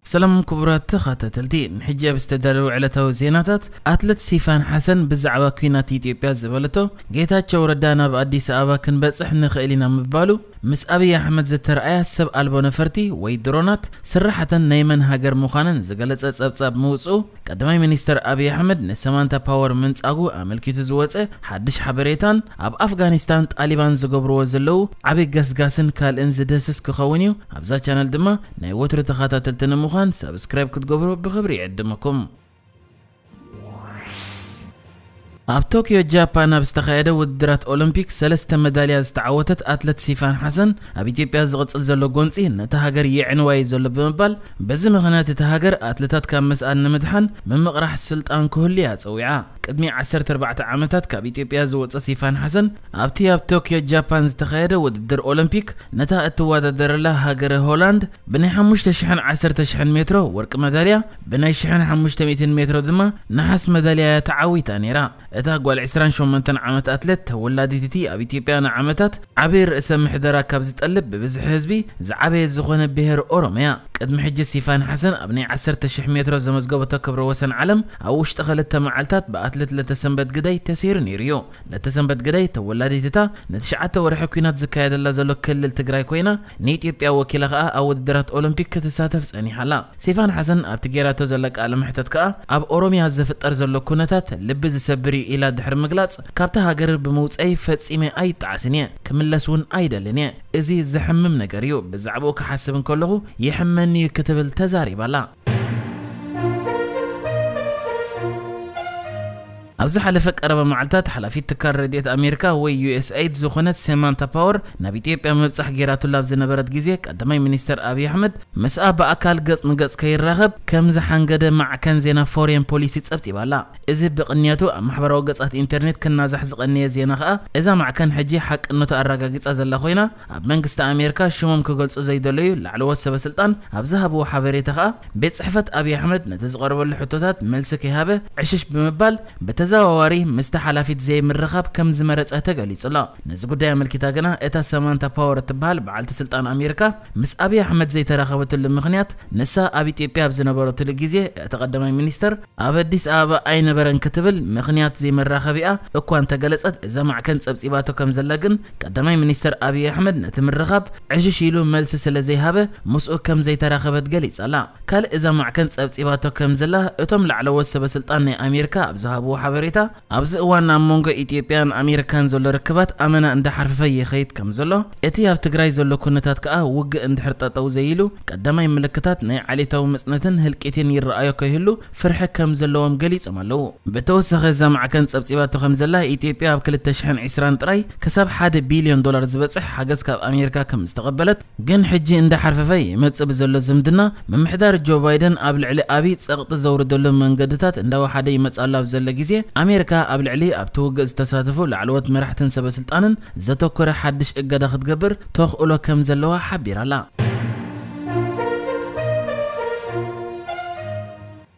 ሰላም ክቡራት ተኸታተልቲ፣ ንሕጂ ኣብ ዝተዳለዉ ዕለታዊ ዜናታት፣ ኣትለት ሲፋን ሓሰን ብዛዕባ ኲናት ኢትዮጵያ ዝበለቶ፣ ጌታቸው ረዳ ናብ ኣዲስ ኣበባ ክንበጽሕ ንኽእል ኢና ምባሉ፣ ምስ ኣብይ ኣሕመድ ዝተረኣያ ሰብ ኣልቦ ነፈርቲ ወይ ድሮናት ስራሓተን ናይ መን ሃገር ምዃነን ዝገለጸ ጸብጻብ ምውጽኡ፣ ቀዳማይ ሚኒስተር ኣብይ ኣሕመድ ንሰማንታ ፓወር ምንጻጉ ኣመልኪቱ ዝወጸ ሓድሽ ሓበሬታን ኣብ ኣፍጋኒስታን ጣሊባን ዝገብርዎ ዘለዉ ዓቢ ገስጋስን ካልእን ዝድህስስ ክኸውን እዩ። ኣብዛ ቻነል ድማ ናይ ወትሩ ተኸታተልቲ ንምዃን ሳብስክራይብ ክትገብሩ ብኽብሪ ይዕድመኩም። ኣብ ቶክዮ ጃፓን ኣብ ዝተኻየደ ውድድራት ኦሎምፒክ ሰለስተ መዳልያ ዝተዓወተት ኣትለት ሲፋን ሓሰን፣ ኣብ ኢትዮጵያ ዝቕጽል ዘሎ ጎንጺ ነታ ሃገር የዕንዋ እዩ ዘሎ ብምባል፣ በዚ ምኽንያት እታ ሃገር ኣትለታት ካብ ምስኣን ንምድሓን ምምቕራሕ ስልጣን ክህሉ እያ ጸዊዓ። ቅድሚ ዓሰርተ ኣርባዕተ ዓመታት ካብ ኢትዮጵያ ዝወጸት ሲፋን ሓሰን፣ ኣብቲ ኣብ ቶክዮ ጃፓን ዝተኻየደ ውድድር ኦሎምፒክ ነታ እትወዳደረላ ሃገረ ሆላንድ ብናይ ሓሙሽተ ሽሕን ዓሰርተ ሽሕን ሜትሮ ወርቂ መዳልያ፣ ብናይ ሽሕን ሓሙሽተ ሚእትን ሜትሮ ድማ ነሓስ መዳልያ እያ ተዓዊታ ነይራ። እታ ጓል ዕስራን ሸሞንተን ዓመት ኣትለት ተወላዲት እቲ ኣብ ኢትዮጵያ ንዓመታት ዓቢ ርእሰ ምሕደራ ካብ ዝጠልብ ብብዝሒ ህዝቢ ዝዓበየ ዝኾነ ብሄር ኦሮሞ እያ። ቅድሚ ሕጂ ሲፋን ሓሰን ኣብ ናይ ዓሰርተ ሽሕ ሜትሮ ዘመዝገበቶ ክብረ ወሰን ዓለም ኣብ ውሽጢ ክልተ መዓልታት ብኣትለት ለተሰንበት ግዳይ ተሰይሩ ነይሩ እዩ። ለተሰንበት ግዳይ ተወላዲት እታ ንትሽዓተ ወርሒ ኲናት ዝካየደላ ዘሎ ክልል ትግራይ ኮይና፣ ንኢትዮጵያ ወኪላ ከኣ ኣብ ውድድራት ኦሎምፒክ ክትሳተፍ ጸኒሓ ኣላ። ሲፋን ሓሰን ኣብቲ ገይራቶ ዘላ ቃለ መሕተት ከኣ፣ ኣብ ኦሮምያ ዝፍጠር ዘሎ ኩነታት ልቢ ዝሰብር እዩ ኢላ ድሕሪ ምግላጽ፣ ካብታ ሃገር ብምውጸይ ፈጺመ ኣይጠዓስን እየ፣ ክምለስ እውን ኣይደልን እየ። እዚ ዘሕምም ነገር እዩ፣ ብዛዕባኡ ክሓስብ እንከለኹ ይሕመኒ እዩ ክትብል ተዛሪባ ኣላ። ኣብ ዝሓለፈ ቀረባ መዓልታት ሓላፊት ትካል ረድኤት ኣሜሪካ ወይ ዩ ኤስ ኤይድ ዝኾነት ሰማንታ ፓወር ናብ ኢትዮጵያ ምብጻሕ ገይራትሉ ኣብ ዝነበረት ግዜ ቀዳማይ ሚኒስተር ኣብይ ኣሕመድ ምስኣ ብኣካል ገጽ ንገጽ ከይራኸብ ከም ዝሓንገደ ማዕከን ዜና ፎሬን ፖሊሲ ጸብጺባ ኣላ። እዚ ብቕንያቱ ኣብ ማሕበራዊ ገጻት ኢንተርኔት ክናዛሕ ዝቐነየ ዜና ከኣ እዛ ማዕከን ሕጂ ሓቅነቱ ኣረጋጊጻ ዘላ ኮይና ኣብ መንግስቲ ኣሜሪካ ሽሞም ክገልጹ ዘይደለዩ ላዕለዎት ሰበ ስልጣን ኣብ ዝሃብዎ ሓበሬታ ከኣ ቤት ጽሕፈት ኣብይ ኣሕመድ ነቲ ዝቐረበሉ ሕቶታት መልሲ ከይሃበ ዕሽሽ ብምባል ብተዘዋዋሪ ምስቲ ሓላፊት ዘይምርኻብ ከም ዝመረጸ ተገሊጹ ኣሎ። ነዚ ጉዳይ ኣመልኪታ ግና እታ ሰማንታ ፓወር እትበሃል በዓልቲ ስልጣን ኣሜሪካ ምስ ኣብይ ኣሕመድ ዘይተራኸበትሉ ምኽንያት ንሳ ኣብ ኢትዮጵያ ኣብ ዝነበረትሉ ግዜ እቲ ቀዳማይ ሚኒስተር ኣብ ኣዲስ ኣበባ ኣይነበረን ክትብል ምኽንያት ዘይመራኸቢኣ እኳ እንተገለጸት እዛ ማዕከን ጸብጺባቶ ከም ዘላ ግን ቀዳማይ ሚኒስተር ኣብይ ኣሕመድ ነቲ ምርኻብ ዕሽሽ ኢሉ መልሲ ስለ ዘይሃበ ምስኡ ከም ዘይተራኸበት ገሊጻ ኣላ። ካልእ እዛ ማዕከን ጸብጺባቶ ከም ዘላ እቶም ላዕለዎት ሰበ ስልጣን ናይ ኣሜሪካ ኣብ ዝሃብዎ ሓበሬታ ኣብዚ እዋን ኣብ መንጎ ኢትዮጵያን ኣሜሪካን ዘሎ ርክባት ኣመና እንዳሓርፈፈ ይኸይድ ከም ዘሎ፣ እቲ ኣብ ትግራይ ዘሎ ኩነታት ከኣ ውግእ እንድሕር ጠጠው ዘይሉ ቀዳማይ ምልክታት ናይ ዓሌታዊ ምጽነትን ህልቂትን ይረኣዮ ከይህሉ ፍርሒ ከም ዘለዎም ገሊጾም ኣለዉ። ብተወሳኺ እዛ ማዕከን ጸብጺባቶ ከም ዘላ ኢትዮጵያ ኣብ ክልተ ሽሕን ዕስራን ጥራይ ክሳብ ሓደ ቢልዮን ዶላር ዝበጽሕ ሓገዝ ካብ ኣሜሪካ ከም ዝተቐበለት ግን ሕጂ እንዳሓርፈፈ ይመጽእ ብዘሎ ዝምድና ምምሕዳር ጆ ባይደን ኣብ ልዕሊ ኣብይ ጸቕጢ ዘውርደሉ መንገድታት እንዳወሓደ ይመጽእ ኣሎ ኣብ ዘሎ ግዜ ኣሜሪካ ኣብ ልዕሊ ኣብቲ ውግእ ዝተሳተፉ ላዕለዎት መራሕትን ሰበ ስልጣንን ዘተኮረ ሓድሽ እገዳ ክትገብር ተኽእሎ ከም ዘለዋ ሓቢራ ኣላ።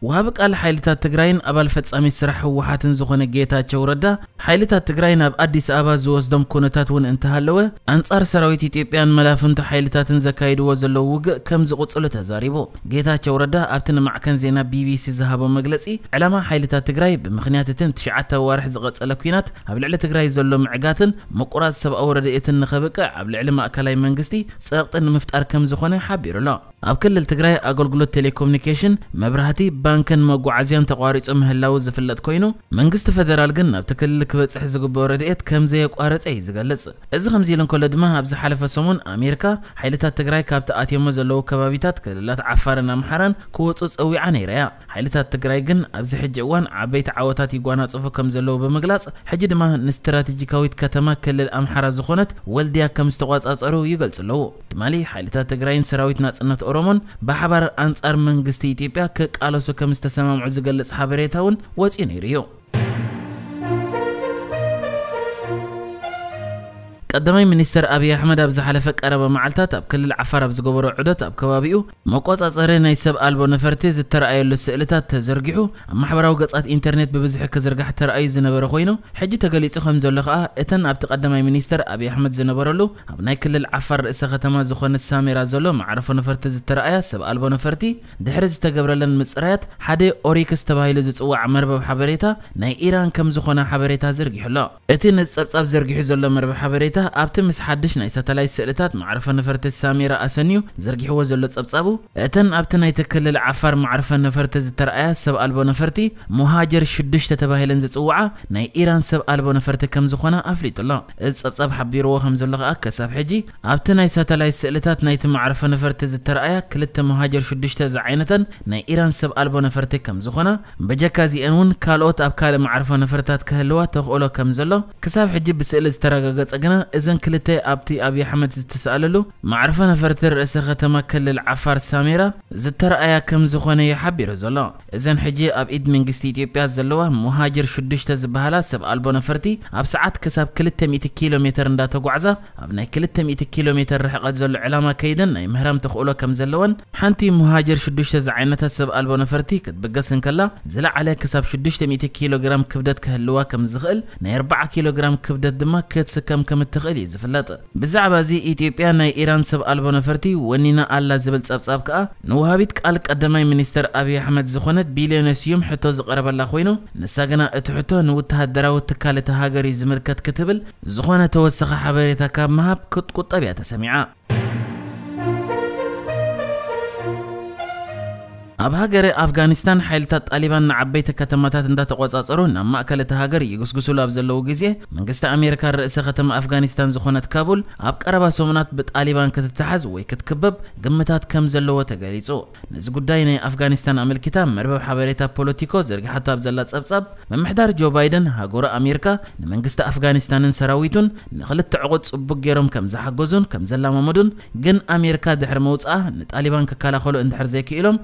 ወሃቢ ቃል ሓይልታት ትግራይን ኣባል ፈጻሚ ስራሕ ህወሓትን ዝኾነ ጌታቸው ረዳ ሓይልታት ትግራይ ናብ ኣዲስ ኣበባ ዝወስዶም ኩነታት እውን እንተሃለወ ኣንጻር ሰራዊት ኢትዮጵያን መላፍንቱ ሓይልታትን ዘካይድዎ ዘለዉ ውግእ ከም ዝቕጽሉ ተዛሪቡ። ጌታቸው ረዳ ኣብቲ ንማዕከን ዜና ቢ ቢ ሲ ዝሃቦ መግለጺ ዕላማ ሓይልታት ትግራይ ብምኽንያት እተን ትሽዓተ ኣዋርሕ ዝቐጸለ ኲናት ኣብ ልዕሊ ትግራይ ዘሎ ምዕጋትን ምቁራጽ ሰብኣዊ ረድኤትን ንኸብቅዕ ኣብ ልዕሊ ማእከላይ መንግስቲ ጸቕጢ ንምፍጣር ከም ዝኾነ ሓቢሩ ኣሎ። ኣብ ክልል ትግራይ ኣገልግሎት ቴሌኮሙኒኬሽን፣ መብራህቲ፣ ባንክን መጓዓዝያን ተቋሪጹ ምህላዉ ዝፍለጥ ኮይኑ፣ መንግስቲ ፈደራል ግን ናብቲ ክልል ክበጽሕ ዝግብኦ ረድኤት ከም ዘየቋረጸ እዩ ዝገልጽ። እዚ ከምዚ ኢሉ እንከሎ ድማ ኣብ ዝሓለፈ ሰሙን ኣሜሪካ ሓይልታት ትግራይ ካብቲ ኣትዮሞ ዘለዉ ከባቢታት ክልላት ዓፋርን ኣምሓራን ክወጹ ጸዊዓ ነይራ እያ። ሓይልታት ትግራይ ግን ኣብዚ ሕጂ እዋን ዓበይቲ ዓወታት ይጓናጽፉ ከም ዘለዉ ብምግላጽ፣ ሕጂ ድማ ንስትራቴጂካዊት ከተማ ክልል ኣምሓራ ዝኾነት ወልድያ ከም ዝተቋጻጸሩ ይገልጹ ኣለዉ። ትማሊ ሓይልታት ትግራይን ሰራዊት ናጽነት ኦሮሞን ብሓባር ኣንጻር መንግስቲ ኢትዮጵያ ክቃለሱ ከም ዝተሰማምዑ ዝገልጽ ሓበሬታ እውን ወጺኡ ነይሩ እዩ። ቀዳማይ ሚኒስተር ኣብይ ኣሕመድ ኣብ ዝሓለፈ ቀረባ መዓልታት ኣብ ክልል ዓፋር ኣብ ዝገበሮ ዑደት ኣብ ከባቢኡ መቆጻጸሪ ናይ ሰብ ኣልቦ ነፈርቲ ዝተረኣየሉ ስእልታት ተዘርጊሑ ኣብ ማሕበራዊ ገጻት ኢንተርኔት ብብዝሒ ክዝርጋሕ ተራእዩ ዝነበረ ኮይኑ፣ ሕጂ ተገሊጹ ከም ዘሎ ከኣ እተን ኣብቲ ቀዳማይ ሚኒስተር ኣብይ ኣሕመድ ዝነበረሉ ኣብ ናይ ክልል ዓፋር ርእሰ ከተማ ዝኾነት ሳሜራ ዘሎ መዕረፎ ነፈርቲ ዝተረኣያ ሰብ ኣልቦ ነፈርቲ ድሕሪ ዝተገብረለን ምጽራያት ሓደ ኦሪክስ ተባሂሉ ዝጽዋዕ መርበብ ሓበሬታ ናይ ኢራን ከም ዝኾነ ሓበሬታ ዘርጊሑ ኣሎ። እቲ ነዚ ጸብጻብ ዘርጊሑ ዘሎ መርበብ ሓበሬታ ኣብቲ ምስ ሓድሽ ናይ ሳተላይት ስእልታት መዕረፎ ነፈርቲ ሳሜራ ኣሰንዩ ዘርጊሕዎ ዘሎ ጸብጻቡ፣ እተን ኣብቲ ናይቲ ክልል ዓፋር መዕረፎ ነፈርቲ ዝተረኣያ ሰብ ኣልቦ ነፈርቲ ሙሃጀር ሽዱሽተ ተባሂለን ዝጽውዓ ናይ ኢራን ሰብ ኣልቦ ነፈርቲ ከም ዝኾና ኣፍሊጡ ኣሎ። እዚ ጸብጻብ ሓቢርዎ ከም ዘሎ ከኣ ከሳብ ሕጂ ኣብቲ ናይ ሳተላይት ስእልታት ናይቲ መዕረፎ ነፈርቲ ዝተረኣያ ክልተ ሙሃጀር ሽዱሽተ ዝዓይነተን ናይ ኢራን ሰብ ኣልቦ ነፈርቲ ከም ዝኾና፣ በጀካ እዚአን እውን ካልኦት ኣብ ካልእ መዕርፎ ነፈርታት ክህልዋ ተኽእሎ ከም ዘሎ ክሳብ ሕጂ ብስእሊ ዝተረጋገጸ ግና፣ እዘን ክልተ ኣብቲ ኣብይ ኣሕመድ ዝተሰኣለሉ መዕርፎ ነፈርቲ ርእሰ ከተማ ክልል ዓፋር ሳሜራ ዝተረኣያ ከም ዝኾነ እዩ ሓቢሩ ዘሎ። እዘን ሕጂ ኣብ ኢድ መንግስቲ ኢትዮጵያ ዘለዋ ሙሃጅር ሽዱሽተ ዝበሃላ ሰብ ኣልቦ ነፈርቲ ኣብ ሰዓት ክሳብ ክልተ ሚእቲ ኪሎ ሜተር እንዳተጓዕዛ ኣብ ናይ ክልተ ሚእቲ ኪሎ ሜተር ርሕቀት ዘሎ ዕላማ ከይደን ናይ ምህራም ተኽእሎ ከም ዘለወን፣ ሓንቲ ሙሃጅር ሽዱሽተ ዝዓይነታ ሰብ ኣልቦ ነፈርቲ ክትብገስ እንከላ ዝለዓለ ክሳብ ሽዱሽተ ሚእቲ ኪሎ ግራም ክብደት ክህልዋ ከም ዝኽእል፣ ናይ ኣርባዓ ኪሎ ግራም ክብደት ድማ ክትስከም ከም እትኽእል እዩ ዝፍለጥ። ብዛዕባ እዚ ኢትዮጵያ ናይ ኢራን ሰብ ኣልቦ ነፈርቲ ወኒና ኣላ ዝብል ጸብጻብ ከኣ ንወሃቢት ቃል ቀዳማይ ሚኒስተር ኣብይ ኣሕመድ ዝኾነት ቢልዮነ ስዩም ሕቶ ዝቐረበላ ኮይኑ፣ ንሳ ግና እቲ ሕቶ ንወተሃደራዊ ትካል እታ ሃገር እዩ ዝምልከት ክትብል ዝኾነ ተወሳኺ ሓበሬታ ካብ ምሃብ ክትቁጠብ እያ ተሰሚዓ። ኣብ ሃገረ ኣፍጋኒስታን ሓይልታት ጣሊባን ንዓበይቲ ከተማታት እንዳተቆጻጸሩ ናብ ማእከል እታ ሃገር ይጉስጉሱሉ ኣብ ዘለዉ ግዜ፣ መንግስቲ ኣሜሪካ ርእሰ ከተማ ኣፍጋኒስታን ዝኾነት ካቡል ኣብ ቀረባ ሰሙናት ብጣሊባን ክትተሓዝ ወይ ክትክበብ ግምታት ከም ዘለዎ ተገሊጹ። ነዚ ጉዳይ ናይ ኣፍጋኒስታን ኣመልኪታ መርበብ ሓበሬታ ፖለቲኮ ዘርጊሓቶ ኣብ ዘላ ጸብጻብ፣ ምምሕዳር ጆ ባይደን ሃገሩ ኣሜሪካ ንመንግስቲ ኣፍጋኒስታንን ሰራዊቱን ንኽልተ ዕቑት ጽቡቅ ገይሮም ከም ዝሓገዙን ከም ዘላማመዱን፣ ግን ኣሜሪካ ድሕሪ መውጽኣ ንጣሊባን ክከላኸሉ እንድሕር ዘይክኢሎም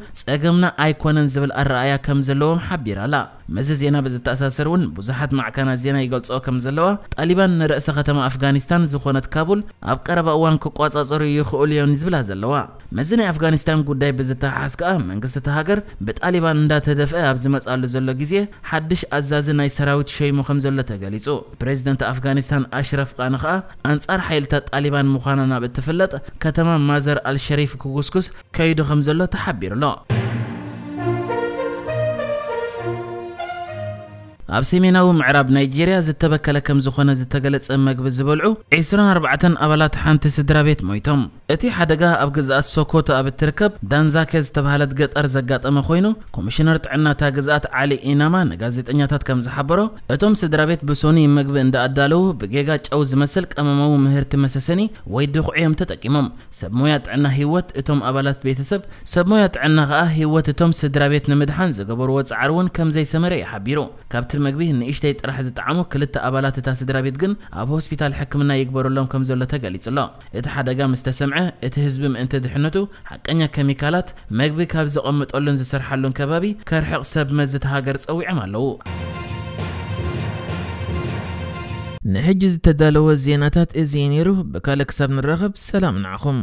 ጸገምና ኣይኮነን ዝብል ኣረኣያ ከም ዘለዎም ሓቢራ ኣላ። መዚ ዜና ብዝተኣሳሰር እውን ብዙሓት ማዕከናት ዜና ይገልጽኦ ከም ዘለዋ፣ ጣሊባን ንርእሰ ከተማ ኣፍጋኒስታን ዝኾነት ካቡል ኣብ ቀረባ እዋን ክቋጻጸሩ ይኽእሉ እዮም ዝብላ ዘለዋ። መዚ ናይ ኣፍጋኒስታን ጉዳይ ብዝተሓሓዝ ከኣ መንግስቲ እታ ሃገር ብጣሊባን እንዳተደፍአ ኣብ ዝመጽኣሉ ዘሎ ግዜ ሓድሽ ኣዛዚ ናይ ሰራዊት ሸይሙ ከም ዘሎ ተገሊጹ። ፕሬዚደንት ኣፍጋኒስታን ኣሽረፍ ቃኒ ከኣ ኣንጻር ሓይልታት ጣሊባን ምዃና ናብ እትፍለጥ ከተማ ማዘር ኣልሸሪፍ ክጉስጉስ ከይዱ ከም ዘሎ ተሓቢሩ ኣሎ። ኣብ ሰሜናዊ ምዕራብ ናይጄርያ ዝተበከለ ከም ዝኾነ ዝተገለጸ መግቢ ዝበልዑ ዒስራን ኣርባዕተን ኣባላት ሓንቲ ስድራ ቤት ሞይቶም። እቲ ሓደጋ ኣብ ግዝኣት ሶኮቶ ኣብ እትርከብ ዳንዛከ ዝተባህለት ገጠር ዘጋጠመ ኮይኑ፣ ኮሚሽነር ጥዕና እታ ግዝኣት ዓሊ ኢናማ ንጋዜጠኛታት ከም ዝሓበሮ፣ እቶም ስድራ ቤት ብሶኒ መግቢ እንዳኣዳለዉ ብጌጋ ጨው ዝመስል ቀመማዊ ምህርቲ መሰሰኒ ወይ ድኹዒ እዮም ተጠቂሞም። ሰብ ሞያ ጥዕና ህይወት እቶም ኣባላት ቤተሰብ፣ ሰብ ሞያ ጥዕና ከኣ ህይወት እቶም ስድራ ቤት ንምድሓን ዝገበርዎ ጻዕሪ እውን ከም ዘይሰመረ እዩ ሓቢሩ። ካብቲ መግቢ ንእሽተይ ጥራሕ ዝጠዓሙ ክልተ ኣባላት እታ ስድራ ቤት ግን ኣብ ሆስፒታል ሕክምና ይግበረሎም ከም ዘሎ ተገሊጹ ኣሎ። እቲ ሓደጋ ምስ ተሰምዐ፣ እቲ ህዝቢ ምእንቲ ድሕነቱ ሓቀኛ ኬሚካላት መግቢ ካብ ዘቐምጠሉን ዝሰርሓሉን ከባቢ ከርሕቕ ሰብ መዚ እታ ሃገር ጸዊዖም ኣለዉ። ንሕጂ ዝተዳለወ ዜናታት እዚ እዩ ነይሩ። ብካልእ ክሳብ ንራኸብ ሰላም ንዓኹም።